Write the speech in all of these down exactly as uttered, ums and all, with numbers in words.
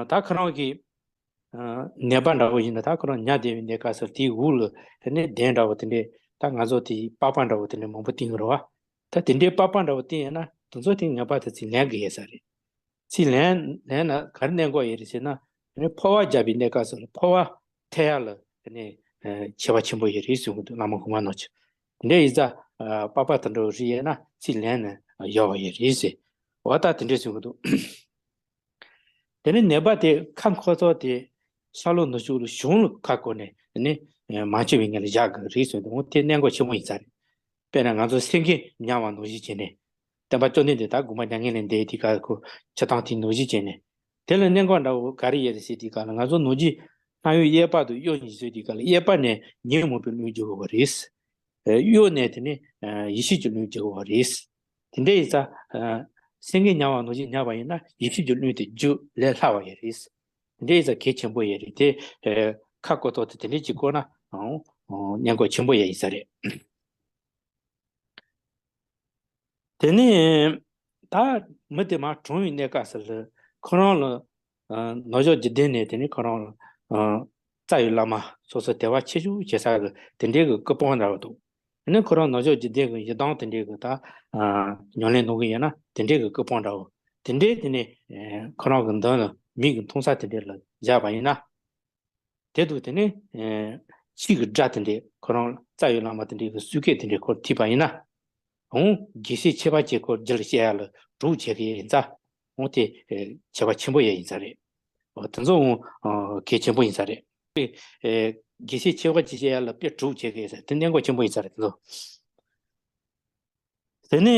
ད་ཁོ་རང་གི་ནད་པ་འདྲ་བོ་ཡིན་ན། ད་ཁོ་རང་ཉལ་བསྡད་པའི་གནས་སྐབས་སུ་དེའི་འོག་ལ་དེ་ནས་གདན་འདྲ་བོ་དེ་འདྲས། ད་ང་ཚོ་དེའི་པགས་པ་འདྲ་བོ་དེ་འདྲས་མང་པོ་བཏིང་གི་རེད་བ། ད་དེ་འདྲའི་པགས་པ་འདྲ་བོ་བཏིང་ཡོད་ན། དེ་ཚོ་དེ་ནད་པ་དེ་ཚོས་ལེན་དགོས་ཡོད་ས་རེད། ཚིག་ལན་ལན་ན་ག་རེ་གནོད་འགོག་ཡོད་རེད་ཟེར་ན། དེ་ནས་ཕོ་བ་རྒྱག་པའི་གནས་སྐབས་སུ་ལ་ཕོ་བ་ཐལ་ཡག་ལ་དེ་ནས་ཁྱད་པར་ཆེན་པོ་ཡོད་རེད་གསུང་གི་འདུག། བླ་མ་གོང་མ་རྣམས་ཀྱིས། དེ་འདྲ་ཡིན་ཙང་པགས་པ་དེ་འདྲ་རིགས་ཡོད་ན་ཚིག་ལན་ན་ཡག་པོ་ཡོད་རེད་ཟེར། འོ་ད་དེ་འདྲ་གསུང་གི་འདུག། དེ་ནས་ནད་པ་དེ་ཁ་འཁོར་ཐོག་དེ་ཤ་ལོག་ནུ་ཞོ་ལ་གཞུང་ལ་ཁ་བསྐོར་ནས་དེ་ནས་མ་འཆི་བའི་ངང་ལ་བཞག་དགོས་རེད་གསུངས་འདུག། འོ་དེ་གནད་འགག་ཆེན་པོ་ཡིན་ས་རེད། དཔེར་ན་ང་ཚོ་སེང་གེ་ཉལ་བ་ནང་བཞིན་བྱས་ནས། སྟོན་པ་བཅོམ་ལྡན་འདས་ད་དགོངས་པ་མྱ་ངན་ལས་འདས་དུས་སྐབས་ཁོ་འཆི་སྟངས་དེ་ནང་བཞིན་བྱས་ནས། དེ་ལ་གནད་འགག་འདྲ་བོ་ག་རེ་ཡོད་རེད་ཟེར་དུས་སྐབས་ལ། ང་ཚོ་ནང་བཞིན་སྣང་ཡུལ་གཡས་པ་དང་གཡོན་གཉིས་བཟོས་དུས་སྐབས་ལ། གཡས་པ་ནས་ཉོན་མོངས་པའི་རླུང་རྒྱུ་བ་རེད། གཡོན་ནས་དེ་ནས་ཡེ་ཤེས་ཀྱི་རླུང་རྒྱུ་བ་རེད། དེ་འདྲ་ཡིན་ཙང་། སེང་གེ་ཉལ་བ་ནང་བཞིན་ཉལ་བ་ཡིན་ན་ཡེ་ཤེས་ཀྱི་རླུང་དེ་རྒྱུ་ལས་སླ་བ་ཡོད་རེད། དེ་འདྲ་ཡིན་ཙང་གལ་ཆེན་པོ་ཡོད་རེད་དེ། ཁ་བསྐོར་ཐོག་དེ་དེ་འདྲ་ཅིག་བསྐོར་ན་གནད་འགག་ཆེན་པོ་ཡོད་ཡིན་ས་རེད། དེ་ནས་ད་མི་དེ་མར་གྲོངས་པའི་གནས་སྐབས་སུ་ལ་ཁོ་རང་ལ་ནུབ་ཕྱོགས་འཇིག་རྟེན་ནས་དེ་ནས་ཁོ་རང་ལ་རྩ་བའི་བླ་མ་སོ་སོ་དད་པ་ཆེ་ཤོས་བྱེད་ས་གི་དེ་འདྲའི་གི་སྐུ་པང་འདྲ་བོ་འདུག། དེ་ནས་ཁོ་རང་ནུབ་ཕྱོགས་འཇིག་རྟེན་གི་ཡི་དམ་དེ་འདྲའི་གི་ད་ཉམས་ལེན་གནང་གི་ཡོད་ན་དེ་འདྲའི་གི་སྐུ་པང་འདྲ་བོ། དེ་འདྲའི་དེ་ནས་ཁོ་རང་གི་མདུན་ལ་མིག་གིས་མཐོང་ས་དེ་འདྲ་ལ་བཞག་པ་ཡིན་ན། དེ་དུས་དེ་ནས་ཆོས་ཀྱི་སྒྲ་དེ་འདྲས། ཁོ་རང་རྩ་བའི་བླ་མ་དེ་འདྲས་ཀྱི་གསུང་སྐད་དེ་འདྲས་ཁོར་ཐོས་པ་ཡིན་ན། འོང་རྒྱལ་སྲས་ཁྱད་པར་ཅན་ཁོ་རྒྱུད་ལ་སྐྱེ་ཡག་ལ་གྲོགས་བྱེད་ཀྱི་ཡིན་ཙང་། འོང་དེ་ཁྱད་པར་ཆེན་པོ་ཡང་ཡིན་ས་རེད། འོ་དེ་ཚོ་འོང་གལ་ཆེན་པོ་ཡིན་ས་རེད། རྒྱལ་སྲས་ཁྱད་པར་ཅན་སྐྱེ་ཡག་ལ་དཔེ་གྲོགས་བྱེད་ཀྱི་ཡིན་ས་དེ་གནད་འགག་ཆེན་པོ་ཡིན་ས་རེད། དེ་ཚོ། དེ་ནས་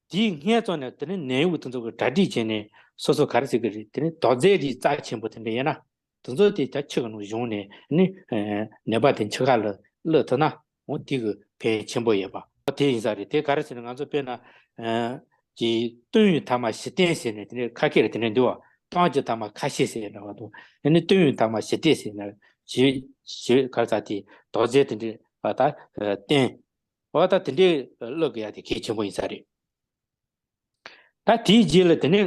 དེའི་སྔས་ཙམ་ནས་དེ་ནས་ནད་གཡོག་དེ་ཚོ་གིས་གྲ་སྒྲིག་བྱས་ནས་སོ་སོ་ག་རེ་ཟེར་གི་རེད། དེ་ནས་དོགས་རྫས་རིགས་རྩ་ཆེན་པོ་དེ་འདྲ་ཡོད་ན། དེ་ཚོ་དེ་ད་ཕྱི་གི་ནང་བྱུང་ནས་ནི་ནད་པ་དེ་འཆི་ཁ་ལ་བླུགས་ཐུབ་ན། འོ་དེ་གི་ཕན་ཆེན་པོ་ཡོད་པ་དེ་ཡིན་ས་རེད། དེ་ག་རེ་ཟེར་ན་ང་ཚོ་དཔེར་ན་ཀྱི་བཏོན་ཡོད་ཐ་མ་ཞི་བརྟན་ཟེར་ནས་དེ་འདྲ་ཁ་སྐད་ལ་དེ་འདྲ་འདུག་བ། བཏང་རྒྱུ་ཐ་མ་ཁ་ཤས་ཟེར་འདྲ་བ་དང་། ཨ་ནི་བཏོན་ཡོད་ཐ་མ་ཞི་བརྟན་ཟེར་ན་ཞི་ཞི་ག་རེ་ཟེར་དེ་དོགས་རྫས་དེ་འདྲ་ད་བསྟན། འོ་ད་དེ་འདྲའི་བླུག་དགོས་ཡ་དེ་གལ་ཆེན་པོ་ཡིན་ས་རེད། ད་དེའི་རྗེས་ལ་དེ་ནས་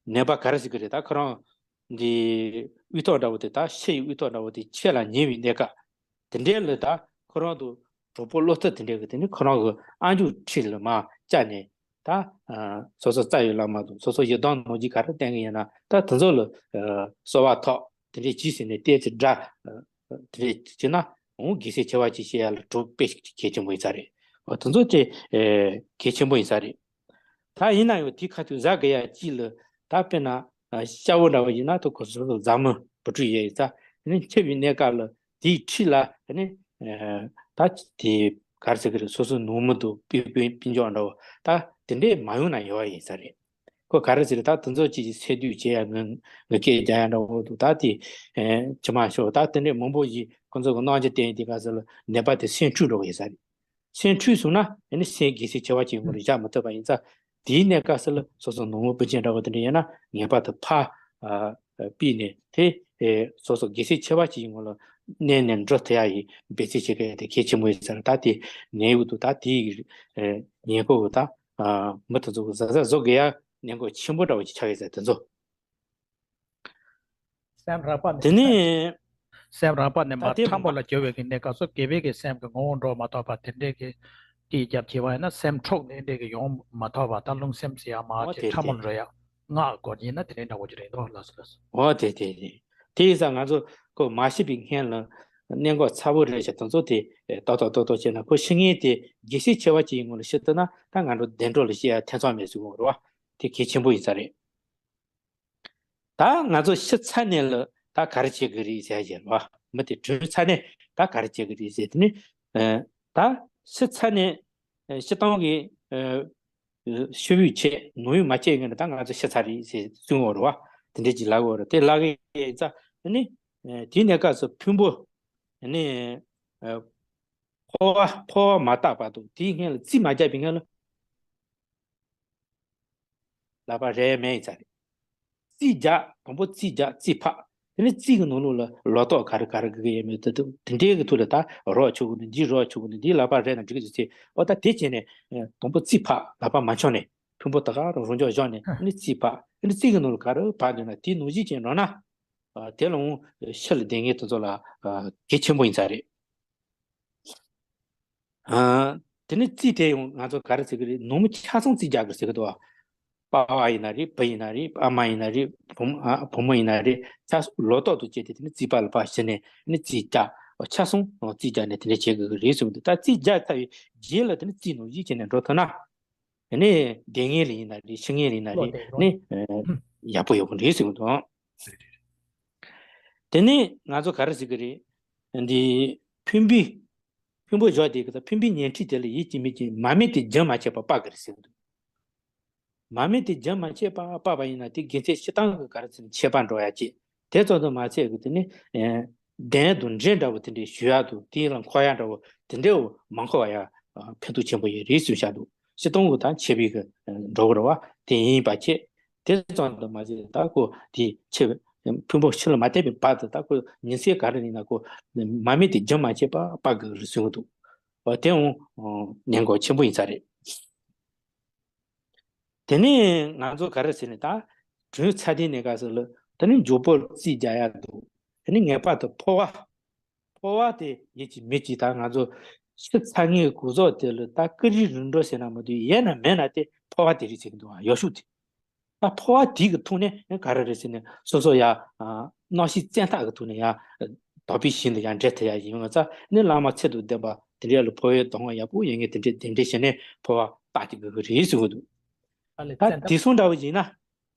ནད་པ་ག་རེ་ཟེར་གི་རེད། ད་ཁོ་རང་འདི་དབུས་ཐོག་འདྲ་བོ་དེ་ད་ཕྱི་ཡི་དབུས་ཐོག་འདྲ་བོ་དེ་ཆད་ལ་ཉེ་བའི་གནས་སྐབས་དེ་འདྲའི་ལ་ད་ཁོ་རང་དུ་གྲོགས་པོ་བློ་ཐུབ་དེ་འདྲའི་གི་དེ་ནས་ཁོ་རང་གི་ཨ་མཆོག་ཁྲི་ལ་མར་བཅར་ནས། ད་སོ་སོ་རྩ་བའི་བླ་མ་དང་སོ་སོ་ཡི་དམ་ནོར་གྱིས་ག་རེ་བསྟན་གི་ཡིན་ན་ད་དེ་ཚོ་ལ་གསོལ་བ་ཐོབ་དེ་འདྲའི་གྱིས་ཟེར་ནས་བལྟས་ཚེ་འདྲ། དེ་འདྲ་བྱས་ན་འོང་རྒྱལ་སྲས་ཆེ་བ་ཅིག་བཤད་ཡ་ལ་གྲོགས་དཔེ་གལ་ཆེན་པོ་ཡིན་ས་རེད། འོ་དེ་ཚོ་དེ་གལ་ཆེན་པོ་ཡིན་ས་རེད། ད་ཡིན་ན་ཡང་དེ་ཁ་ཐུག་ཟ་དགོས་ཡ་ཅིག་ལ་ད་དཔེར་ན་སྐྱ་བོ་འདྲ་བ་ཡིན་ན་ད་ཁོ་སོ་སོ་བཟའ་མི་བུ་ཕྲུག་ཡོད་ཡིན་ཙང་ནི་འཆི་བའི་གནས་སྐབས་ལ་དེའི་འཁྲིས་ལ་ནི་ད་དེ་ག་རེ་ཟེར་གི་རེད། སོ་སོ་ནང་མི་དང་སྤུན་སྤུན་སྤུན་ཀྱག་འདྲ་བོ་ད་དེ་འདྲས་མ་ཡོང་ན་ཡོང་བ་ཡིན་ས་རེད། ཁོ་ག་རེ་ཟེར་ད་དེ་ཚོ་ཅིག་གི་སེ་འདུས་བྱེད་ཡ་ངུ་ངུ་སྐད་རྒྱག་ཡ་འདྲ་བོ་འདུག། ད་དེ་ཅི་མ་ཤོག་ད་དེ་འདྲས་མང་པོ་ཞིག་ཁོ་ཚོ་གི་གནང་རྒྱུ་བསྟན་དེ་ག་ཟེར་ལ་ནད་པ་དེ་སེམས་འཁྲུག་འགྲོ་གི་ཡིན་ས་རེད། སེམས་འཁྲུག་སོང་ན་ཨ་ནི་སེམས་རྒྱལ་སྲས་ཆེ་བ་ཅིག་ངོ་ལ་བཞག་མི་ཐུབ་པ་ཡིན་ཙང་། དེའི་གནས་སྐབས་སུ་ལ་སོ་སོ་ནང་མི་སྤུན་མཆེད་འདྲ་བོ་དེ་འདྲ་ཡོད་ན་ངེས་པར་དུ་ཕར་ཨ་ཕུད་ནས་དེ་ཨེ་སོ་སོ་རྒྱལ་སྲས་ཆེ་བ་ཅིག་ངོ་ལ་མནན་ནས་འགྲོ་ཐུབ་ཡ་ཡི་འབད་བརྩོན་བྱེད་དགོས་དེ་གལ་ཆེན་པོ་ཡིན་ས་རེད། ད་དེ་ནད་གཡོག་ཏུ་ད་དེའི་ཨེ་ཉེན་ཁ་གི་ད་ཨ་མི་དེ་ཚོ་གི་གཟབ་གཟབ་བཟོ་དགོས་ཡ་གནད་འགག་ཆེན་པོ་འདྲ་བོ་ཅིག་ཆགས་ཡོད་ས་དེ་ཚོ། སེམས་རགས་པ་ནི་དེ་ནས་སེམས་རགས་པ་ནི་མ་ད་དེ་ཕྲ་མོ་ལ་གྱུར་བའི་གི་གནས་སྐབས་སུ་རྒས་པའི་གི་སེམས་ཀྱི་ངོ་བོ་འགྲོ་མ་ཐུབ་པ་དེ་འདྲའི་གི་དེའི་རྒྱབ་ཀྱི་བ་ཡིན་ན་སེམས་འཁྲུག་ནས་འདྲའི་གི་ཡོང་མ་ཐུབ་པ་ད་རླུང་སེམས་ཟེར་ཡ་མ་འོ་དེ་དེ་ཕྲ་མོ་དེ་འགྲོ་ཡ་སྔགས་དགོས་ཡིན་ན་དེ་འདྲའི་འདྲ་བོ་ཅིག་རེད་འདུག་ལགས་སོ་ལགས་སོ། འོ་དེ་དེ་དེ་དེ་ཡིན་ཙང་ང་ཚོ་ཁོ་མ་ཤི་བའི་སྔོན་ལ་གནད་འགག་ཚ་བོ་རེད་ཤག་དེ་ཚོ་དེ་ཏོག་ཏོག་ཏོག་ཏོག་བྱས་ན་ཁོ་ཤི་ངེས་དེ་རྒྱལ་སྲས་ཆེ་བ་ཅིག་ཡིན་ངོ་ལ་ཤི་ཐུབ་ན་ད་ང་ཚོ་བདེ་འགྲོ་ལ་སྐྱེ་ཡ་ཐེ་ཚོམ་མེད་ཟེར་གོ་རེད་བ། དེ་གལ་ཆེན་པོ་ཡིན་ས་རེད། ད་ང་ཚོ་ཤི་ཚར་ནས་ལ་ད་ག་རེ་བྱེད་དགོས་རེད་ཟེར་ཡ་ཡིན་བ། མི་དེ་གྲོངས་ཚར་ནས་ད་ག་རེ་བྱེད་དགོས་རེད་ཟེར་དེ་ནི། ཨ་ད་ཤི་ཚར་ནས་ཨ་ཤི་སྟངས་ཀྱི་ཨ་ཤི་བོའི་ཆེད་ནོར་བུ་མ་སྐྱེས་ངན་ད་ང་ཚོ་ཤི་ཚར་རེད་ཟེར་གསུང་བ་རེད་བ། དེ་འདྲས་ཀྱི་ལབ་དགོས་རེད། དེ་ལབ་ཀྱི་ཡིན་ཙང་ནི། ཨ་དེའི་གནས་སྐབས་སུ་ཕུང་པོ་ནི་ཨ་འཕོ་བ་འཕོ་བ་མ་བཏབ་བར་དུ་དེའི་སྔོན་ལ་རྩིས་མ་བརྒྱབ་པའི་སྔོན་ལ། ལག་པ་རེག་མེད་ཡིན་ས་རེད། རྩིས་རྒྱག་དང་པོ་རྩིས་རྒྱག་རྩིས་ཕབ། དེ་ནས་རྩིས་ཀྱི་ནང་ལོགས་ལ་ལོ་ཏོག་ག་རེ་ག་རེ་དགོས་ཀྱི་ཡོད་མེད་དེ་དེ་དེ་འདྲའི་གི་ཐོག་ལ་ད་རོགས་ཆོག་གི་འདུག། འདིའི་རོགས་ཆོག་གི་འདུག། འདིའི་ལག་པ་རེག་ན་འགྲིག་གི་འདུག་ཟེར། ཨོ་ད་དེ་བྱས་ནས་དང་པོ་རྩིས་ཕབ། ལག་པ་མ་འཆང་ནས་ཕུང་པོ་ད་ག་རང་རང་འཇགས་བཞག་ནས་ཨ་ནི་རྩིས་ཕབ། ཨ་ནི་རྩིས་ཀྱི་ནང་ལ་ག་རེ་བབས་འདུག་ན་དེའི་ནང་བཞིན་བྱས་འགྲོ་ན། ཨ་དེ་ལ་འོང་ཕྱི་ལ་བསྡད་མཁན་དེ་ཚོ་ལ་ཨ་གལ་ཆེན་པོ་ཡིན་ས་རེད། ཨ་དེ་ནས་རྩིས་དེ་ཡང་ང་ཚོ་ག་རེ་ཟེར་གི་རེད། ནུ་མོ་ཆ་ཚང་རྩིས་རྒྱག་གི་ཟེར་གི་འདུག་བ། པ་ཕ་ཡིན་ན་རེད། བུ་ཡིན་ན་རེད། ཨ་མ་ཡིན་ན་རེད། བུ་མོ་ཨ་བུ་མོ་ཡིན་ན་རེད། ཆ་ཚང་ལོ་ཏོག་ཏུ་བྱས་ཏེ་དེ་ནས་རྩིས་པ་ལ་ཕར་བྱས་ནས་ནི་རྩིས་རྒྱག་ཆ་ཚང་རྩིས་རྒྱག་ནས་དེ་འདྲ་བྱེད་དགོས་ཀྱི་རེད་གསུངས་འདུག་ད་རྩིས་རྒྱག་ཚར་བའི་རྗེས་ལ་དེ་ནི་རྩིས་ནང་བཞིན་བྱས་ནས་འགྲོ་ཐུབ་ན། དེ་ནས་སྡོད་མཁན་ལ་ཡིན་ན་རེད། ཤི་མཁན་ལ་ཡིན་ན་རེད། ནི་ཡག་པོ་ཡག་པོ་རེད་གསུངས་འདུག་དེ་ནས་ང་ཚོ་ག་རེ་ཟེར་གི་རེད། འདི་ཕུང་པོའི་ཕུང་པོ་བཞག་དེ་གི་ད་ཕུང་པོའི་ཉལ་ཁྲི་དེ་ལ་ཡིད་ཀྱི་མིག་གི་མར་མེ་དེ་རྒྱུན་མ་ཆད་པར་སྤར་གི་རེད་ཟེར་གི་འདུག་མར་མེ་དེ་རྒྱུན་མ་ཆད་པར་སྤར་བ་ཡིན་ན་དེ་དགེ་མཚན་སྤྱིར་བཏང་གི་ག་རེ་ཟེར་ན་ཁྱད་པར་འགྲོ་ཡ་ཅིག་དེ་ཙམ་དུ་མ་ཟད་གི་དེ་ནི་ཨེ་གདན་དང་འདྲེ་འདྲ་བོ་དེ་འདྲའི་ཞུ་ཡ་འདུག་དེ་ལ་འཁོར་ཡ་འདྲ་བོ་དེ་འདྲའི་མ་འཁོར་བ་ཡ་ཕན་ཐོགས་ཆེན་པོ་ཡོད་རེད་གསུངས་བཞག་འདུག་སྤྱིར་བཏང་གི་ད་ཆད་པའི་གི་འགྲོ་གི་རེད་བ། དེ་ཡིན་པ་ཆེ། དེ་ཙམ་དུ་མ་ཟད་ད་ཁོ་དེ་ཆེ་ཕུང་པོ་ཕྱི་ལ་མ་བསྡད་པའི་བར་དུ་ད་ཁོ་ཉིན་སྲིབ་ག་རེ་ཡིན་ན་ཁོ་མར་མེ་དེ་རྒྱུན་མ་ཆད་པར་སྤར་དགོས་རེད་གསུངས་འདུག་འོ་དེ་འོང་ཉེན་ཁ་ཆེན་པོ་ཡིན་ས་རེད། དེ་ནས་ང་ཚོ་ག་རེ་ཟེར་ནས་ད་དྲུང་ཚ་དེ་ནས་ག་ཟེར་ལ་དེ་ནས་མགྱོགས་པོར་རྩིས་རྒྱག་ཡ་འདུག་དེ་ནས་ངེས་པར་དུ་ཕོ་བ། ཕོ་བ་དེ་ཡིད་ཀྱི་མིག་གི་ད་ང་ཚོ་ཤི་ཚར་མཁན་གོ་ཟོག་དེ་ལ་ད་ཀུ་རེ་རེ་འགྲོ་ཟེར་ན་མ་གཏོགས་ཡས་ན་མེད་ན་དེ་ཕོ་བ་དེ་རེད་ཟེར་གི་འདུག་ཨ་ཡོ་ཤུག་དེ། ད་ཕོ་བ་དེ་གི་ཐོག་ནས་ག་རེ་རེད་ཟེར་ནས་སོ་སོ་ཡ་རྣམ་ཤེས་བཙན་ཐག་གི་ཐོག་ནས་ཡ་དག་པའི་ཞིང་དུ་ཡ་འདྲེན་ཐུབ་ཡ་ཡིན་ཡོང་ཙང་ནི་བླ་མ་ཚད་དུ་ལྡན་པ་དེ་འདྲ་ལ་ཕོ་བའི་གདོང་ཡག་པོ་ཡོད་མཁན་དེ་འདྲས་དེ་འདྲས་བྱས་ནས་ཕོ་བ་བཏགས་ཀྱི་དགོས་ཀྱི་རེད་ཟེར་གི་འདུག་ད་དེ་སོང་འདྲ་བོ་ཡིན་ན།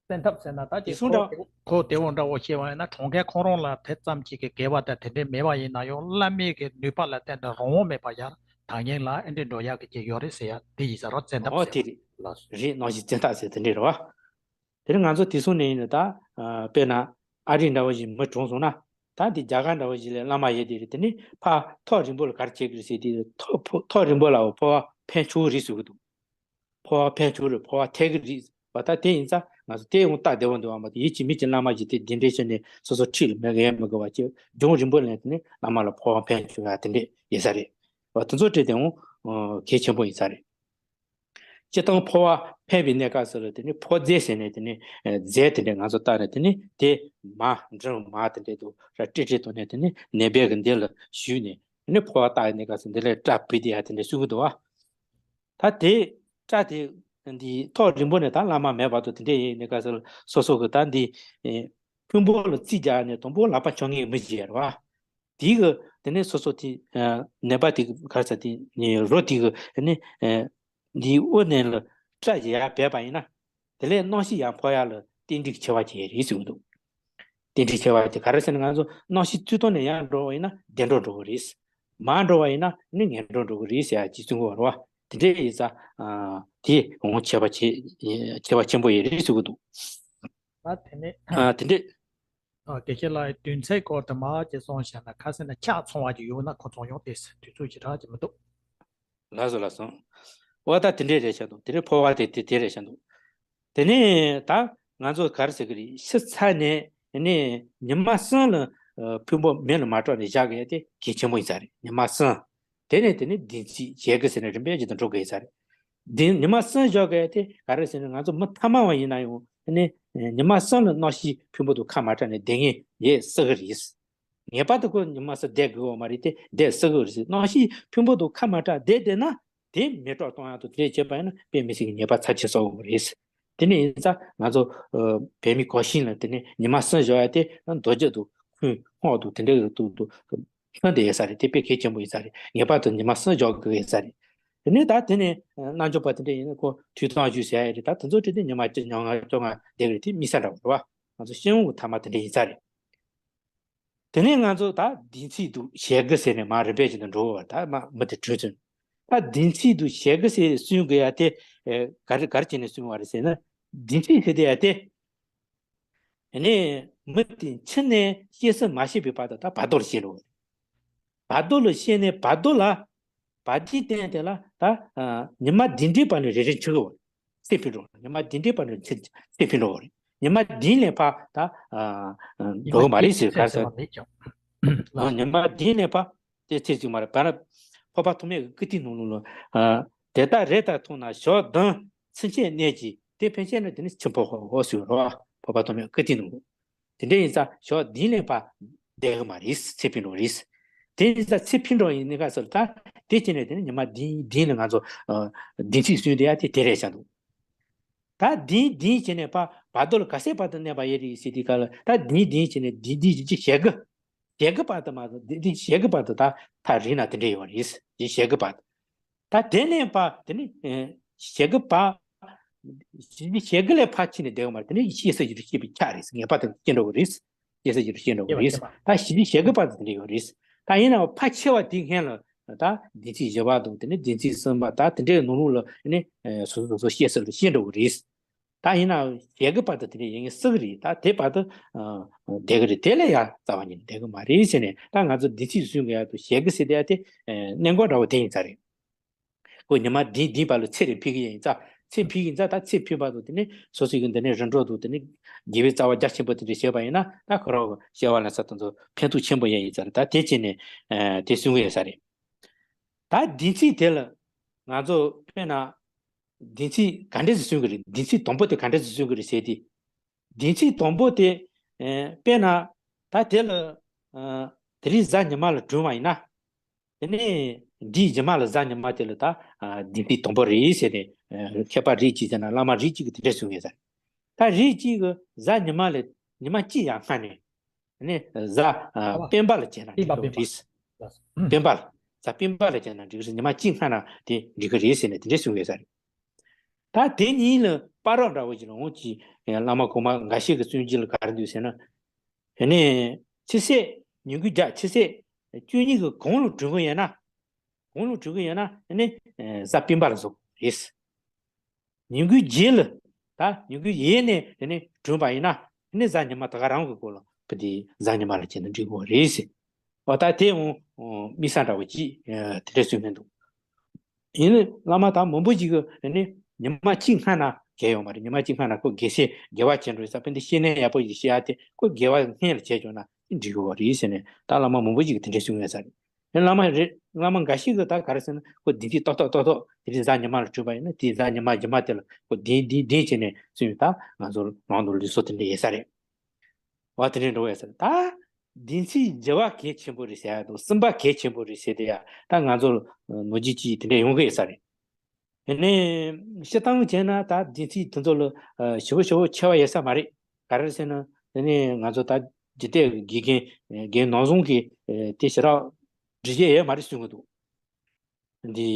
བཙན་ཐབས་ཟེར་ན་ད་དེ་ཅིག་སོང་འདྲ་བོ། ཁོ་དེ་འོ་འདྲ་བོ་བཤད་པ་ཡིན་ན་གྲོང་ཁྱེར་ཁོང་རང་ལ་དེ་ཙམ་ཅིག་གི་དགེ་བ་དང་དེ་འདྲའི་མེད་པ་ཡིན་ན་ཡང་བླ་མའི་གི་ནུས་པ་ལ་བརྟེན་ནས་རང་དབང་མེད་པ་ཡར་དག་ཉེན་ལ་ཨེ་འདྲའི་འགྲོ་ཡག་གི་ཅིག་ཡོད་རེད་ཟེར་ཡ་དེ་ཡིན་ས་རོ། བཙན་ཐབས་ཨོ་ཟེར་དེ་རེད། ལགས་སོ། རེད། རྣམ་ཤེས་བཙན་ཐབས་ཟེར་དེ་འདྲས་རེད་བ། དེ་རིང་ང་ཚོ་དེ་སོང་ནས་ཡིན་ན་ད་དཔེར་ན་ཨ་རི་འདྲ་བོ་ཞིག་མི་གྲོངས་སོང་ན་ད་དེ་རྒྱ་གར་འདྲ་བོ་ཞིག་ལ་བླ་མ་ཡོད་དེ་རེད། དེ་ནི་ཕར་ཐག་རིང་པོ་ལ་ག་རེ་བྱེད་ཀྱི་རེད་ཟེར་དེ་ཐག་ཕོ་ཐག་རིང་པོ་ལའོ་ཕོ་བ་ཕན་ཆོག་རེད་ཟེར་གི་འདུག་ཕོ་བ་ཕན་ཆོག་རེད། ཕོ་བ་ཐེག་གི་རེད་བ། ད་དེ་ཡིན་ཙང་ང་ཚོ་དེ་ཡང་སྟབས་བདེ་བོ་འདུག་བ། མ་གཏོགས་ཡིད་ཀྱི་མིག་གི་བླ་མ་ཞིག་དེ་འདི་འདྲའི་ཕྱིར་ནས་སོ་སོ་འཁྲིས་ལ་མེད་གི་ཡ་མི་དགོས་པ་ཅིག་ལྗོངས་རིང་པོ་ལ་དེ་ནས་བླ་མ་ལ་ཕོ་བ་ཕན་ཆོག་ཡ་དེ་འདྲས་ཡིན་ས་རེད་བ། དེ་ཚོ་བྲིས་དེ་འོང་གལ་ཆེན་པོ་ཡིན་ས་རེད། སྤྱིར་བཏང་ཕོ་བ་ཕན་པའི་གནས་སྐབས་སུ་ལ་དེ་ནས་ཕོ་རྫས་ཟེར་ནས་དེ་ནས་རྫས་དེ་འདྲས་ང་ཚོ་བཏགས་ནས་དེ་ནས་དེ་མ་འབྲུ་མ་དེ་འདྲས་དུ་ར་ཏྲི་ཏྲི་བཏང་ནས་དེ་ནས་ནད་པའི་གི་འདི་ལ་གཞུས་ནས་དེ་ནས་ཕོ་བ་བཏགས་པའི་གནས་སྐབས་སུ་འདི་ལ་སྐྲ་བུད་དེ་ཡ་དེ་འདྲས་གསུང་གི་འདུག་བ། ད་དེ་སྐྲ་དེ་འདི་ཐག་རིང་པོ་ནས་ད་བླ་མ་མེད་བར་དུ་དེ་འདྲས་ཡིན་ནས་ག་ཟེར་སོ་སོ་གི་ད་འདི་ཨེ་ཕུང་པོ་ལ་རྩིས་རྒྱག་ནས་དང་པོ་ལག་པ་འཆང་ངེས་མི་བྱེད་ར་བ། དེའི་གི་དེ་ནས་སོ་སོ་དེ་ཨེ་ནད་པ་དེ་གི་ག་རེ་ཟེར་དེ་ནི་རོ་དེ་གི་དེ་ནས་ཨེ་འདིའི་དབུ་ནས་ལ་སྐྲ་བྱེད་ཡ་བས་པ་ཡིན་ན་དེ་ལས་རྣམ་ཤེས་ཡར་འཕོ་ཡ་ལ་རྟེན་འབྲེལ་ཆེ་བ་ཅིག་རེད་ཟེར་གི་འདུག་རྟེན་འབྲེལ་ཆེ་བ་དེ་ག་རེ་ཟེར་ན་ང་ཚོ་རྣམ་ཤེས་ཚུལ་མཐུན་ནས་ཡར་འགྲོ་བ་ཡིན་ན་བདེ་འགྲོ་འགྲོ་གི་རེད། མར་འགྲོ་བ་ཡིན་ན་ནི་ངན་འགྲོ་འགྲོ་གི་རེད་ཟེར་ཡ་ཅིག་གསུང་གི་ཡོད་རེད་བ། དེ་འདྲས་ཡིན་ཙང་ཨ་དེ་འོང་ཆེ་བ་ཆེ་ཆེ་བ་ཆེན་པོ་ཡིན་རེད་ཟེར་གི་འདུག་ད་དེ་ནས་ཨ་དེ་འདྲས། ཨ་དགེ་བཤེས་ལགས་བདུན་ཚིགས་སྐོར་དུ་མ་ཅིག་གསུངས་བཞག་ན་ཁ་སེང་ན་ཕྱག་ཚོང་བ་ཅིག་ཡོང་ན་ཁོ་ཚོང་ཡོང་དེ་དུས་ཚོད་ཅིག་རག་གི་མི་འདུག་ལགས་སོ་ལགས་སོ། འོ་ད་དེ་འདྲས་རེད་ཤག་འདུག་དེ་རིང་ཕོ་བ་དེ་དེ་དེ་རེད་ཤག་འདུག་དེ་ནས་ད་ང་ཚོ་ག་རེ་ཟེར་གི་རེད། ཤི་ཚར་ནས་ནས་ཉི་མ་གསུམ་ལ་ཨ་ཕུང་པོ་མེ་ལ་མ་སྤྲོད་ནས་བཞག་གི་ཡ་དེ་གལ་ཆེན་པོ་ཡིན་ས་རེད། ཉི་མ་གསུམ། དེ་ནས་དེ་ནས་བདུན་ཚིགས་ཞེ་དགུ་ཟེར་ནས་རིམ་པས་ཅིག་ཏུ་འགྲོ་དགོས་ས་རེད། དེ་ཉི་མ་གསུམ་བཞག་གི་ཡ་དེ་ག་རེ་ཟེར་ན་ང་ཚོ་མི་ཐ་མལ་བ་ཡིན་ན་ཡང་དེ་ནས་ཉི་མ་གསུམ་ལ་རྣམ་ཤེས་ཕུང་པོ་དང་ཁ་མ་བྲལ་ནས་བསྡད་མཁན་ཡོད་སྲིད་གི་རེད། ངེས་པར་དུ་ཁོ་ཉི་མ་གསུམ་བསྡད་དགོས་པ་མ་རེད་དེ་བསྡད་སྲིད་གི་རེད། རྣམ་ཤེས་ཕུང་པོ་དང་ཁ་མ་བྲལ་བསྡད་བསྡད་ན་དེ་མེ་སྲེག་གཏོང་ཡག་ཏུ་དེ་འདྲས་བྱས་པ་ཡིན་ན་དཔེ་མི་སྲིད་ཀྱི་ཉེས་པ་ཚབས་ཆེ་བསགས་དགོས་རེད། དེ་འདྲ་ཡིན་ཙང་ང་ཚོ་ཨ་བོད་མི་གོ་ཤིན་ལ་དེ་ནས་ཉི་མ་གསུམ་བཞག་ཡ་དེ་རྡོ་རྗེ་དང་ཁུན་སྔོག་དང་དེ་འདྲ་གི་དུ་དུ་ཁྱོན་དེ་ཡོད་ས་རེད། དེ་དཔེ་གལ་ཆེན་པོ་ཡིན་ས་རེད། ངེས་པར་དུ་ཉི་མ་གསུམ་བཞག་དགོས་ཡོད་ས་རེད། དེ་ནས་ད་དེ་ནས་རྣལ་འབྱོར་པ་དེ་འདྲ་ཡིན་ན་ཁོ་ཐུགས་དམ་བཞུགས་ཟེར་ཡ་རེད། ད་དེ་ཚོ་བྲིས་ཏེ་ཉི་མ་བཅོ་ལྔ་བཅོ་ལྔ་བསྡད་གི་རེད། དེ་དམིགས་བསལ་འདྲ་བོ་རེད་བ། ང་ཚོ་སྤྱི་ཡོངས་ཀྱི་ཐ་མ་དེ་འདྲ་ཡིན་ས་རེད། དེ་ནས་ང་ཚོ་ད་བདུན་ཚིགས་དང་ཞེ་དགུ་ཟེར་ནས་མར་རིམ་པས་བྱས་ནས་འགྲོ་བར་ད་མ་མི་དེ་གྲོས་ཚུན། ད་བདུན་ཚིགས་དང་ཞེ་དགུ་ཟེར་གསུང་དགོས་ཡ་དེ་ཨེ་ག་རེ་ག་རེ་བྱས་ནས་གསུང་བ་རེད་ཟེར་ན། བདུན་ཚིགས་ཟེར་དེ་ཡ་དེ། ཨ་ནི་མི་དེ་འཆི་ནས་སྐྱེ་ས་མ་ཤེས་པའི་བར་དུ་ད་བར་དོ་ལ་སྐྱེ་འགྲོ་བ་རེད། བར་དོ་ལ་སྐྱེས་ནས་བར་དོ་ལ། བར་དོའི་སྟེང་དེ་ལ་ད་ཨ་ཉི་མ་བདུན་ཕྲག་བར་ནས་རེ་རེ་འཆི་གི་བ་རེད། ཚེ་འཕོས་འགྲོ་བ་རེད། ཉི་མ་བདུན་ཕྲག་བར་ནས་ཚེ་ཚེ་འཕོས་འགྲོ་བ་རེད། ཉི་མ་བདུན་ལས་ཕར་ད་ཨ་ཨ་འགྲོ་གི་མ་རེད་ཟེར་ག་རེ་ཟེར། ཨ་ཉི་མ་བདུན་ལས་ཕར་དེ་ཚེ་གཅིག་མ་རེད། བར་འཕགས་པ་ཐོགས་མེད་ཀྱི་བཀའ་ཐུན་ནང་ལོགས་ལ་ཨ་དེ་ལྟར་རེ་ལྟར་མཐོང་ན་ཞག་བདུན་ཚུན་ཆད་གནས་ཀྱི། དེ་ཕན་ཆད་ན་དེ་ནི་ཆུ་ཕོ་ཧོ་ཧོ་ཟེར་རོ། ཕོ་པ་ཐོགས་མེད་ཀི་ཏི་ནུ། དེ་འདྲ་ཡིན་ཙང་ཞོགས་བདུན་ལས་ཕར་བསྡད་གི་མ་རེད། ཚེ་འཕོས་འགྲོ་རེད། དེ་ཡིན་ཙང་ཚེ་འཕོས་འགྲོ་ཡིན་ནི་ག་ཟེར་ད་དེ་བྱས་ནས་དེ་ནི་ཉི་མ་བདུན་བདུན་ལ་ང་ཚོ་ཨ་བདུན་ཚིགས་སུན་དེ་ཡ་དེ་དེ་རེད་ཤག་འདུག་ད་བདུན་བདུན་བྱས་ནས་ཕར་བར་དོ་ལ་ག་ཚད་བར་དུ་གནས་པ་ཡོད་རེད་ཟེར་དུས་ག་ལ་ད་བདུན་བདུན་བྱས་ནས་བདུན་བདུན་བཞི་བཅུ་ཞེ་དགུ། ཞེ་དགུ་བར་དུ་མ་གཏོགས་འདི་འདི་ཞེ་དགུ་བར་དུ་ད་ཐག་རིང་ན་དེ་འདྲ་ཡོད་རེད། འདི་ཞེ་དགུ་བར་དུ། ད་དེ་ནས་ཕར་དེ་ནི་ཨེ་ཞེ་དགུ་བར་ཞེ་དགུ་ལས་ཕར་ཕྱིན་ནས་བསྡད་ཡོད་མ་རེད། དེ་ནི་ཤེས་ས་ཡོད་ཤེས་པའི་ཆ་རེད། ངེས་པར་དུ་ཤེས་འགྲོ་གི་རེད། ཤེས་ས་ཡོད་ཤེས་འགྲོ་གི་རེད། ད་ཞེ་དགུ་ཞེ་དགུ་བར་དུ་དེ་འདྲ་ཡོད་རེད། ད་ཡིན་ནའང་ཕར་ཆེ་བ་དེའི་སྔོན་ལ་ད་བདུན་ཚིགས་བཞི་པ་དང་དེ་ནི་བདུན་ཚིགས་གསུམ་པ་ད་དེ་འདྲའི་ནང་ལོགས་ལ་ནི་ཨེ་སོ་སོ་སོ་སོ་ཤེས་ས་ལ་ཤེས་འགྲོ་གི་རེད། ད་ཡིན་ན་ཞེ་དགུ་བར་དུ་དེ་འདྲ་ཡིན་སྲིད་གི་རེད། ད་དེ་བར་དུ་ཨ་བསྡད་གི་རེད། དེ་ལས་ཡང་རྩ་བ་ཉིད་ནས་བསྡད་གི་མ་རེད་ཟེར་ནས། ད་ང་ཚོ་བདུན་ཚིགས་སུན་གི་ཡ་དུ་ཞེ་དགུ་ཟེར་དེ་ཡ་དེ་ཨ་གནད་འགག་འདྲ་བོ་དེ་ཡིན་ས་རེད། ཁོ་ཉི་མ་བདུན་བདུན་བར་ལ་ཚེ་རེ་འཕོས་གི་ཡིན་ཙང་། ཚེ་འཕོས་ཡིན་ཙང་ད་ཚེ་འཕོས་པ་དུ་དེ་ནི་སོ་སོ་གི་འདི་ནས་རིམ་གྲོ་དུ་དེ་ནི་དགེ་བའི་རྩ་བ་རྒྱ་ཆེན་པོ་དེ་འདྲ་བྱས་པ་ཡིན་ན་ད་ཁོ་རང་སྐྱེ་བ་ལེན་ས་དེ་ཚོ་ཕན་ཐོགས་ཆེན་པོ་ཡ་ཡིན་ས་རེད། ད་དེ་བྱས་ནས་ཨ་དེ་སུན་གི་ཡོད་ས་རེད། ད་བདུན་ཚིགས་དེ་ལ་ང་ཚོ་དཔེར་ན། བདུན་ཚིགས་ག་འདྲས་སེ་སུན་གི་རེད། བདུན་ཚིགས་དང་པོ་དེ་ག་འདྲས་སེ་སུན་གི་རེད་ཟེར་དུས། བདུན་ཚིགས་དང་པོ་དེ་ཨེ་དཔེར་ན་ད་དེ་ལ་ཨ་དེ་རིང་གཟའ་ཉི་མ་ལ་གྲུབ་པ་ཡིན་ན། དེ་ནས་འདིའི་རྗེས་མ་ལ་གཟའ་ཉི་མ་དེ་ལ་ད་ཨ་བདུན་ཚིགས་དང་པོ་རེད་ཟེར་ནས་ཨ་མཁས་པ་རིགས་གཅིག་ཟེར་ན་བླ་མ་རིགས་གཅིག་གིས་དེ་འདྲས་གསུང་ངེས་ཟེར། ད་རིགས་གཅིག་གིས་གཟའ་ཉི་མ་ལས་ཉི་མ་གཅིག་ཡར་སྔ་ནས། ནི་གཟའ་ཨ་སྤེན་པ་ལ་བྱས་ན་འགྲིག་གི་རེད། སྤེན་པ་ལ། གཟའ་སྤེན་པ་ལ་བྱས་ན་འགྲིག་གི་རེད། ཉི་མ་གཅིག་སྔ་ན་དེ་འགྲིག་གི་རེད་ཟེར་ནས་དེ་འདྲས་གསུང་གི་ཡོད་ས་རེད། ད་དེ་གཉིས་ལ་བར་རོགས་འདྲ་བོ་ཅིག་ལ་འོང་གི། བླ་མ་གོང་མ་འགའ་ཤས་ཀྱི་སུན་འབྱིན་ལ་ག་རེ་འདུག་ཟེར་ན། དེ་ནས་ཕྱི་ཚེས་ཉིན་གུང་རྒྱབ་ཕྱི་ཚེས་བཅུ་གཉིས་ཀྱི་གོང་ལ་གྲུབ་ཀྱི་ཡོད་ན། གོང་ལ་གྲུབ་ཀྱི་ཡོད་ན་ནི་གཟའ་སྤེན་པ་ལ་བཟོ་དགོས་རེད། ཉིན་གུང་རྗེས་ལ། ད་ཉིན་གུང་ཡས་ནས་དེ་ནས་གྲུབ་པ་ཡིན་ན་དེ་ནས་གཟའ་ཉི་མ་ད་ག་རང་གི་སྐོར་ལ་བུ་དེ་གཟའ་ཉི་མ་ལ་བྱས་ན་འགྲིག་གི་རེད་ཟེར། འོ་ད་དེ་འོང་དམིགས་བསལ་འདྲ་བོ་ཅིག་དེ་འདྲ་གསུངས་མི་འདུག་ཡིན་ནའི་བླ་མ་ད་མང་པོ་ཞིག་གིས་དེ་ནས་ཉི་མ་གཅིག་སྔ་ན་གལ་ཡོད་མ་རེད། ཉི་མ་གཅིག་སྔ་ན་ཁོ་དགེ་བཤེས་དགེ་བ་བྱེད་འགྲོ་ཡོད་ས། དཔེ་འདི་བཤེས་གཉེན་ཡག་པོ་ཞིག་བཤད་ཡ་དེ་ཁོ་དགེ་བ་སྔོན་ལ་བྱས་བྱུང་ན་འགྲིག་གི་རེད་ཟེར་ནས་ད་བླ་མ་མང་པོ་ཞིག་གིས་དེ་འདྲ་གསུངས་ཡོད་ས་རེད། བླ་མ་རེད། བླ་མ་འགའ་ཞིག་གིས་ད་ག་རེ་ཟེར་ན་ཁོ་བདུན་ཚིགས་ཏག་ཏག་ཏག་ཏག་དེ་རིང་གཟའ་ཉི་མ་ལ་གྲུབ་པ་ཡིན་ན་དེ་གཟའ་ཉི་མ་རྗེས་མ་དེ་ལ་ཁོ་བདུན་བདུན་བདུན་བྱས་ནས་སུན་ཡོད། ད་ང་ཚོ་ནང་དུ་ལུས་སྲོག་དེ་འདྲ་ཡོད་ས་རེད། བ་དེ་འདྲ་འགྲོ་ཡོད་ས་རེད། ད་བདུན་ཚིགས་བཞི་པ་གལ་ཆེན་པོ་རེད་ཟེར་ཡ་དང་གསུམ་པ་གལ་ཆེན་པོ་རེད་ཟེར་དེ་ཡ་ད་ང་ཚོ་ནོར་རྒྱུ་ཅིག་དེ་འདྲ་ཡོང་གི་ཡོད་ས་རེད། དེ་ནས་སྤྱིར་བཏང་བྱས་ན་ད་བདུན་ཚིགས་དེ་ཚོ་ལ་ཨ་ཞེ་པོ་ཞེ་པོ་ཆེ་བ་ཡོད་ས་མ་རེད། ག་རེ་ཟེར་ན་དེ་ནས་ང་ཚོ་ད་འཇིག་རྟེན་གྱི་དགེ་རྒན་དགེ་རྒན་ནོར་བཟང་གིས་ཨེ་དེ་ཞེ་དྲག་འགྲེལ་བཤད་ཡོད་མ་རེད་གསུང་གི་འདུག་འདི་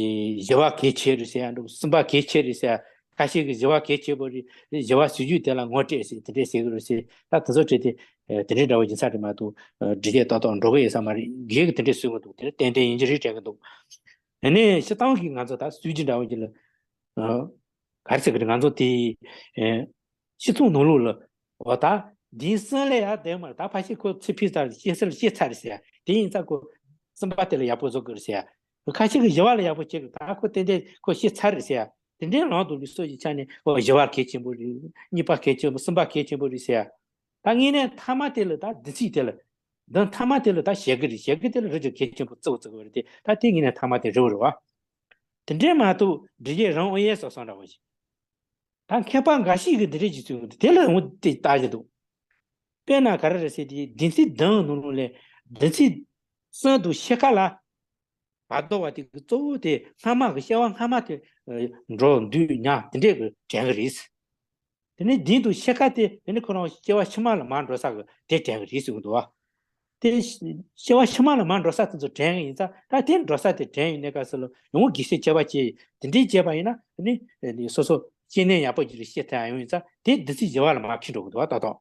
བཞི་པ་གལ་ཆེ་རེད་ཟེར་ཡ་འདུག་གསུམ་པ་གལ་ཆེ་རེད་ཟེར་ཡ། ཁ་ཤས་ཀྱིས་བཞི་པ་གལ་ཆེ་པོ་རེད། བཞི་པ་སྲིད་ཇུས་དེ་ལ་ངོ་སྤྲད་ཟེར་དེ་འདྲས་ཟེར་གི་རེད་ཟེར། ད་དེ་ཚོ་བྲིས་ཏེ་ཨེ་དེ་འདྲས་འདྲ་བོ་ཡིན་ས་རེད་མ་གཏོགས་ཨེ་འགྲེལ་བཤད་ཏག་ཏག་འགྲོ་གི་ཡོད་ས་མ་རེད། སྒེར་གྱི་དེ་འདྲས་གསུང་གི་འདུག་དེ་ཏན་ཏན་ཡིན་གྱི་རེད་དྲན་གི་འདུག་དེ་ནས་སྤྱིར་བཏང་གི་ང་ཚོ་ད་སྲིད་ཇུས་འདྲ་བོ་ཅིག་ལ་ཨ་ག་རེ་ཟེར་གི་རེད། ང་ཚོ་དེ་ཨེ་སྤྱི་ཚོགས་ནང་ལོགས་ལ་འོ་ད་འདི་གསུམ་ལས་ཡར་བསྡད་མ་རེད། ད་ཕལ་ཆེར་ཁོ་ཚེ་འཕོས་ཚར་རེད། ཤེས་ཚར་ཤེས་ཚར་རེད་ཟེར་ཡ། དེ་ཡིན་ཙང་ཁོ་གསུམ་པ་དེ་ལ་ཡག་པོ་བཟོ་དགོས་རེད་ཟེར་ཡ། ཁ་ཤས་ཀྱིས་བཞི་པ་ལ་ཡག་པོ་བྱེད་དགོས། ད་ཁོ་ཏན་ཏན་ཁོ་ཤེས་ཚར་རེད་ཟེར་ཡ། དེ་འདྲའི་ལམ་དུ་ལུས་སྲོག་གི་ཆ་ནས་ཁོ་བཞི་པ་གལ་ཆེན་པོ་རེད། གཉིས་པ་གལ་ཆེན་པོ། གསུམ་པ་གལ་ཆེན་པོ་རེད་ཟེར་ཡ། ད་དངོས་གནས་མཐའ་མ་དེ་ལ་ད་བདུན་ཚིགས་དེ་ལ། འདི་མཐའ་མ་དེ་ལ་ད་ཞེ་དགུ་རེད། ཞེ་དགུ་དེ་ལ་རི་རྒྱུ་གལ་ཆེན་པོ་བརྩི་བ་བརྩི་དགོས་རེད་དེ། ད་དེ་དངོས་གནས་མཐའ་མ་དེ་རི་བོ་རེད་བ། དེ་འདྲའི་མ་གཏོགས་འབྲི་རྒྱུ་རང་ཨོ་ཡེ་སོ་སོ་འདྲ་བོ་ཞིག་ད་མཁས་པ་འགའ་ཞིག་གིས་འདི་འདྲས་ཀྱི་ཚུལ་དེ་ལ་འོང་དེ་ལྟ་གི་འདུག་དཔེར་ན་ག་རེ་རེད་ཟེར་དུས་བདུན་ཚིགས་བདུན་ནང་ལོགས་ལས་བདུན་ཚིགས་གསུམ་དང་ཕྱེད་ཀ་ལ་བར་དོ་བ་དེ་གི་གཙོ་བོ་དེ་སྔ་མ་གི་སྐྱེ་བ་སྔ་མ་དེ་འགྲོ་འདུག་ཉལ་དེ་འདྲས་གི་དྲན་གི་རེད། དེ་ནས་བདུན་དང་ཕྱེད་ཀ་དེ་དེ་ནི་ཁོ་རང་སྐྱེ་བ་ཕྱི་མ་ལ་མར་འགྲོ་ས་གི་དེ་དྲན་གི་རེད་ཟེར་གི་འདུག་བ། དེ་སྐྱེ་བ་ཕྱི་མ་ལ་མར་འགྲོ་ས་དེ་ཚོ་དྲན་གི་ཡིན་ཙང་། ད་དེ་འགྲོ་ས་དེ་དྲན་ཡོད་ནས་ག་ས་ལ་ཡང་དགེ་བཤེས་སྐྱེ་བ་སྐྱེ་དེ་འདྲའི་སྐྱེས་པ་ཡིན་ན་དེ་ནི་སོ་སོ་སྐྱེ་གནས་ཡག་པོ་ཅིག་ལ་སྐྱེ་ཐུབ་ཡ་ཡོང་ཡིན་ཙང་། དེ་བདུན་ཚིགས་བཞི་པ་ལ་མར་འཁྱེར་འགྲོ་གི་འདུག་བ། ཏག་ཏག་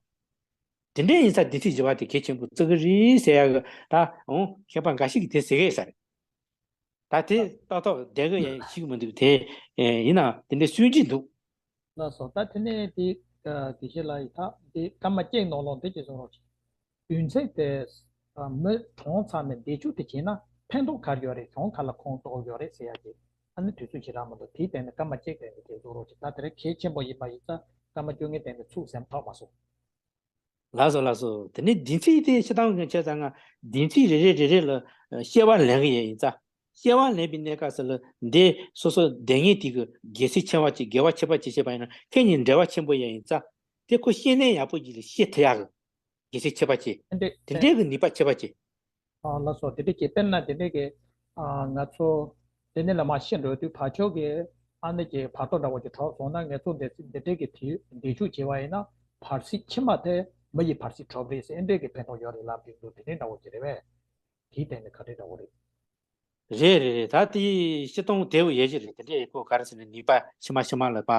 དེ་འདྲ་ཡིན་ཙང་བདུན་ཚིགས་བཞི་པ་དེ་གལ་ཆེན་པོ་བརྩི་གི་རེད་ཟེར་ཡ་གི་ད་འོང་མཁས་པ་འགའ་ཞིག་གིས་དེ་ཟེར་གི་ཡོད་ས་རེད། ད་དེ་ཏག་ཏག་བསྡད་གི་ཡང་ཤེས་གི་མི་འདུག་དེ་ཡིན་ནའང་དེ་འདྲའི་སུན་གྱི་འདུག་ལགས་སོ། ད་དེ་ནས་དེ་དགེ་བཤེས་ལགས་ཡིས་ད་དེ་སྐར་མ་གཅིག་ནང་ལོགས་འདི་ཅིག་གསུང་རོགས་གྱིས། བདུན་ཚིགས་དེ་མི་གྲོངས་ཚར་ནས་འདས་མཆོད་དེ་བྱས་ན་ཕན་ཐོགས་ག་རེ་ཡོད་རེད། གྱོང་ག་ལ་ཁོང་གཏོགས་ཡོད་རེད་ཟེར་ཡ་གི། ཨ་ནི་དུས་ཚོད་ཞེ་དྲག་མི་འདུག་དེའི་སྟེང་ནས་སྐར་མ་གཅིག་སྟེང་ནས་དེ་གསུང་རོགས་གྱིས། ད་དེ་རིང་གལ་ཆེན་པོ་ཡིན་པ་ཡིན་ཙང་སྐར་མ་བཅོ་ལྔའི་སྟེང་ནས་ཚུགས་ཟིན་ཐག་མ་སོང་། ལགས་སོ་ལགས་སོ། དེ་ནས་བདུན་ཚིགས་དེ་སྤྱིར་བཏང་གི་བྱས་ཙང་ང་བདུན་ཚིགས་རེ་རེ་རེ་རེ་ལ་བཤད་པ་ལེན་གི་ཡིན་ཙང་ སྐྱེ་བ་ལེན་པའི་གནས་སྐབས་སུ་ལ་འདི་སོ་སོ་སྡུག་བསྔལ་དེ་གི་རྒྱལ་སྲིད་ཆེ་བ་ཅིག་དགེ་བ་ཆེ་བ་ཅིག་བྱེད་པ་ཡིན་ན་ཁྱེད་ཉིད་འབྲེལ་བ་ཆེན་པོ་ཡང་ཡིན་ཙང་དེ་ཁོ་ཤེས་ནས་ཡག་པོ་ཅིག་ལ་ཤེས་ཐུབ་ཡག་གི་རྒྱལ་སྲིད་ཆེ་བ་ཅིག་དེ་འདྲའི་གི་ནུས་པ་ཆེ་བ་ཅིག་ཨ་ལགས་སོ། དེ་འདྲ་གི་དཔེར་ན་དེ་འདྲ་གི་ཨ་ང་ཚོ་དེ་ནས་ལ་མ་ཤེས་འགྲོ་དུས་བར་ཆོད་ཀྱི་ཨ་ནི་གི་བར་དོ་འདྲ་བོ་ཅིག་གྲོགས་སོང་ན་ང་ཚོ་འདི་འདི་འདྲ་གི་དེ་འདི་ཆུ་བྱེད་པ་ཡིན་ན་བར་སྲིད་ཕྱི་མ་དེ་མི་ཡི་བར་སྲིད་གྲོགས་རེད་ཟེར་ཨེ་འདྲ་གི་ཕན་ཐོགས་ཡོད་རེད་ལབ་ཀྱི་འདུག་དེ་འདྲ་འདྲ་བོ་ཅིག་རེད་པས། དེའི་སྟེང་ནས་ག་འདྲ་འདྲ་བོ་རེད། རེད་རེད་རེད། ད་དེ་སྤྱིར་བཏང་དེ་བོ་ཡོད་ཀྱི་རེད། དེ་འདྲ་ཡོད་ཁོ་ག་རེ་ཟེར་ན་ནུས་པ་ཕྱི་མ་ཕྱི་མ་ལ་ཕ་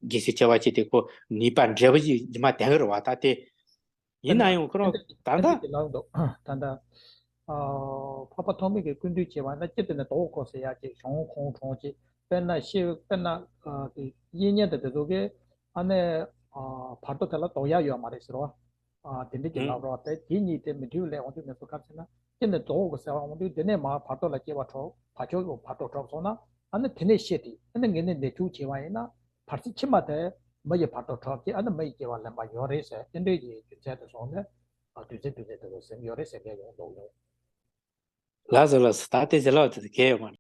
རྒྱལ་སྲིད་ཆེ་བ་ཅིག་དེ་ཁོ་ནུས་པ་འབྲས་བུ་ཅིག་ཉི་མ་ལྡན་གི་རེད་བ། ད་དེ་ཡིན་ན་ཡང་ཁོ་རང་ད་ལྟ་ལྟ་ལྟ་ལ་འདུག་ད་ལྟ་ཨ་འཕགས་པ་ཐོགས་མེད་ཀྱི་ཀུན་འདུས་བྱས་པ་ན་སྤྱིར་དེ་ནས་དོ་གོ་ཟེར་ཡག་ཅིག་གཞུང་ཁོང་གྲོང་ཅིག་དཔེར་ན་ཤེས་དཔེར་ན་ཨ་དེ་གཡས་གཉེན་དེ་དེ་ཚོ་གི་ཨ་ནི་ཨ་བར་དོ་དེ་ལ་དོགས་ཡག་ཡོད་མ་རེད་ཟེར་བ། ཨ་དེ་འདྲ་གི་ལབ་རོགས་དེ་དེ་གཉིས་དེ་མི་འདྲ་བ་ལས་འོང་དུས་ནས་སུ་ག་ཟེར་ན་སྤྱིར་ནས་དོ་གོ་ཟེར་བ་འོང་དུས་དེ་ནས་མ་བར་དོ་ལ་སྐྱེ་བ་གྲོགས་བར་ཆོད་བར་དོ་གྲོགས་སོང་ན་ཨ་ནི་དེ་ནས་ཤེས་ཏེ་ཨ་ནི་ངེས་ནས་འདས་འཁྱུག་བྱས་པ་ཡིན་ན། བར་སྲིད་ཕྱི་མ་དེ་མི་ཡི་བར་དོ་གྲོགས་ཀྱི་ཨ་ནི་མི་ཡི་སྐྱེ་བ་ལེན་པ་ཡོད་རེད་ཟེར་དེ་འདྲའི་ཡི་རྒྱུ་མཚན་དུ་སོང་ནས་ཨ་དུས་ཚོད་དུས་ཚོད་དུ་ཟིན་ཡོད་རེད་ཟེར་མཁན་ཡོང་འདུག་ཡོང་། ལགས་སོ་ལགས་སོ། ད་ལྟའི་ཟེར་ལག་དེ་གལ་ཡོད་མ་རེད།